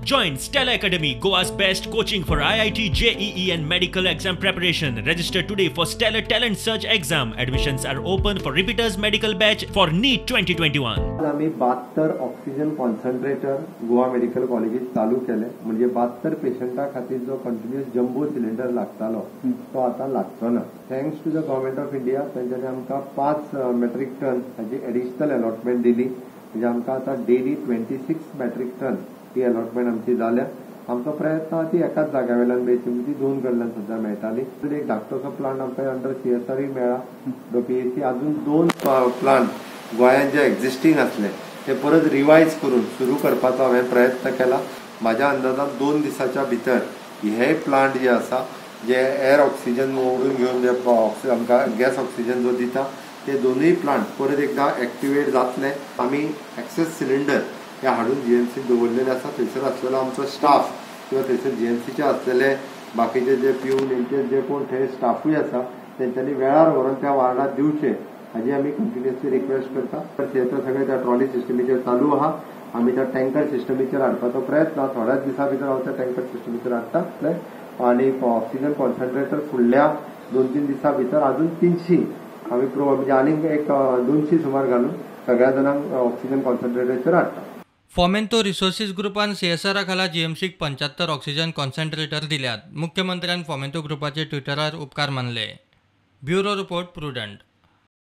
Join Stellar Academy, Goa's best coaching for IIT, JEE and medical exam preparation. Register today for Stellar Talent Search exam. Admissions are open for repeaters medical batch for NEET 2021. आमी 72 oxygen concentrator Goa medical कॉलेजीत चालू केले. म्हणजे 72 पेशंटा खातीर जो continuous जम्बो cylinder लागतालो तो आतां लागचो ना. Thanks to the government of India, तेंच्यांनी आमकां 5 मेट्रीक टन हाची एडिशनल अलॉटमेंट दिली. म्हणजे आमकां आतां डेली 26 मेट्रीक टन ही अलॉटमेंट आमची जाल्या. आमचो प्रयत्न ती एकाच जाग्या वयल्यान मेळची, ती 2 कडल्यान सुद्दां मेळटाली. एक धाकटोसो प्लांट आमकां अंडर सीएसआरूय मेळ्ळा, पीएसी. अजून 2 प्लांट गोंयांत जे एक्झिस्टींग आसले ते परत रिवायज करून सुरू करपाचो हांवें प्रयत्न केला. म्हाज्या अंदाजान 2 दिसाच्या भितर हे प्लांट जे आसा, जे एअर ऑक्सिजन ओडून घेवन जे आमकां गॅस ऑक्सिजन जो दिता, ते दोनूय प्लांट परत एकदां एक्टिवेट जातले. आमी एक्सेस सिलिंडर हे हाडून जीएमसीत दवरलेले आसा. थंयसर आसलेलो आमचो स्टाफ किंवा थंयसर जीएमसीचे आसलेले बाकीचे जे पिवन एमटीएस जे कोण थंय स्टाफूय आसा, तेंच्यांनी वेळार व्हरून त्या वार्डात दिवचे हाजी आमी कंटिन्युअसली रिक्वेस्ट करता. थिएटर सगळे त्या ट्रॉली सिस्टमीचेर चालू आहा. आमी त्या टँकर सिस्टमीचेर हाडपाचो प्रयत्न, थोड्याच दिसां भितर हांव त्या टँकर सिस्टमीचेर हाडटा. आनी ऑक्सिजन कॉन्सन्ट्रेटर फुडल्या 2-3 दिसां भितर अजून 300 आमी म्हणजे आनीक एक 200 सुमार घालून सगळ्या जाणांक ऑक्सिजन कॉन्सन्ट्रेटराचेर हाडटा. फॉमेंतो रिसोर्सीस ग्रुपान सीएसआरा खाला जीएमसीक 75 ऑक्सिजन कॉन्सन्ट्रेटर दिल्यात. मुख्यमंत्र्यान फॉमेंतो ग्रुपाचे ट्विटरार उपकार मानले. Bureau report, Prudent.